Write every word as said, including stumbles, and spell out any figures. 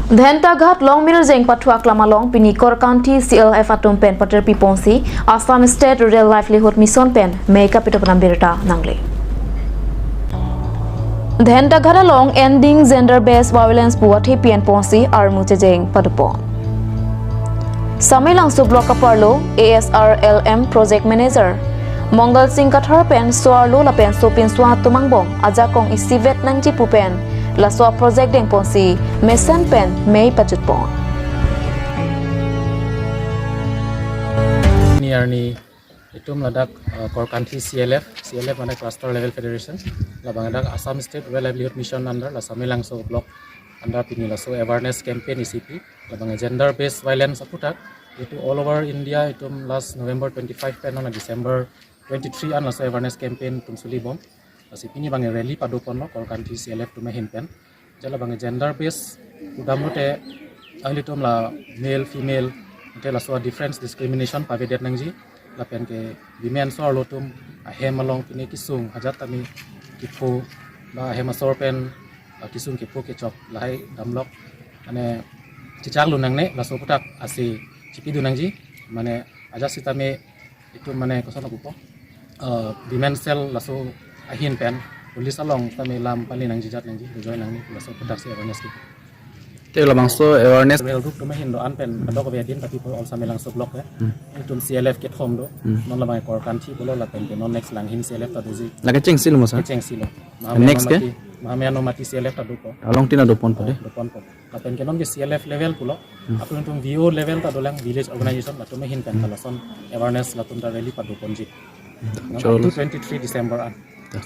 Dentaghat Longmirjeng pathu aklam along pini Korkanthi C L F atum pen paterpi ponsi Assam State Rural Livelihood Mission pen mei kapitopnam birta nangle. Dentaghat along Ending Gender Based Violence pu athepi an ponsi armu chejeng padopon. Samelangso Block aparlo A S R L M Project Manager Mongal Singh Kathar pen so-arlo lapen sopinso atum angbong ajakong isivet nangji pu pen laso a-project dengponsi mesen pen mei pajutpon. Pini arni itum ladak, uh, Korkanthi C L F, C L F mane Cluster Level Federation, labang dak Assam State Rural Livelihood Mission under la Samelangso Block under pini laso awareness campaign isipi, labang gender based violence aputhak, itum all over India itum last November twenty-five pen non December twenty-three an laso awareness campaign itum sulibom. Lasi pini abang rally padoponlo Korkanthi C L F atum ahin pen. Jala abang gender based kudam lote, ahilitum la male female, te laso difference discrimination pavedet nangji, lapen ke women so-arlo atum ahem along pine kesung ajat tame kepho ba ahem asor pen, ah, kesung kepho kechok lahai damlok, mane chechak lo nangne, laso aputhak asi chipidun nangji, mane ajat sitame itum mane koson apupo, eh, women cell laso ahin pen police along tame lam pali nangji jat nangji, join nangji laso aputhak si awareness kepi. Te labangso awareness. Well, group atum ahin do-an pen kadokave adin tapi po all Samelangso Block ke. Hmm. Itum C L F kethom do. Hmm. Non labang Korkanthi pulo lapen ke non next Langhin C L F ta doji. Lake chengsi lo mo sir? Kechengsi lo. Next ke? Mahamaya Nomati, Mahamaya Nomati C L F ta dopo. Along tina doponpo de. Doponpo. Lapen ke non ke C L F level pulo. Hmm. Apun itum V O level ta dolang, village organization, latum ahin pen, hmm, lason awareness latum ta rally padoponji. Hmm. Non, cholo. Up to twenty-three December an. Ya.